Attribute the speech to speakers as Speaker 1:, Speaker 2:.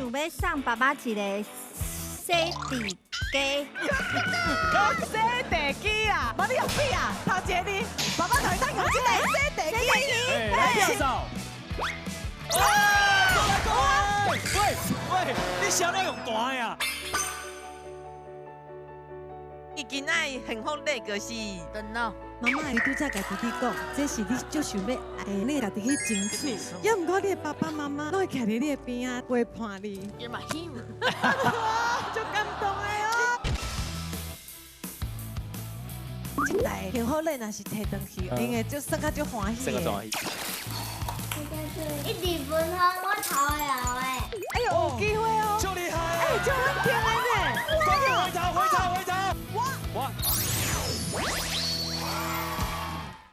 Speaker 1: 想欲送爸爸一个洗地機。
Speaker 2: 洗地機啊！媽，你有比啊？頭一個字，爸爸同你講這個洗地機。
Speaker 3: 來票數。喂喂，你啥都用彈的啊？
Speaker 4: 伊今仔幸福禮就是
Speaker 5: 電腦。
Speaker 6: 媽媽會拄才共弟弟講，這是你足想欲愛你家己去爭取。猶毋過你的爸爸媽媽攏會徛佇你的邊仔陪伴你。
Speaker 5: You're my hero。
Speaker 6: 足感動的哦！這台幸福禮若是提轉去，𪜶會足算較足歡喜的。
Speaker 7: 一直分享我頭的後的。
Speaker 6: 哎呦，有機會哦！
Speaker 3: 足厲害！
Speaker 6: 哎，足穩定的呢！
Speaker 3: 趕緊回頭，回頭，回頭！哇哇！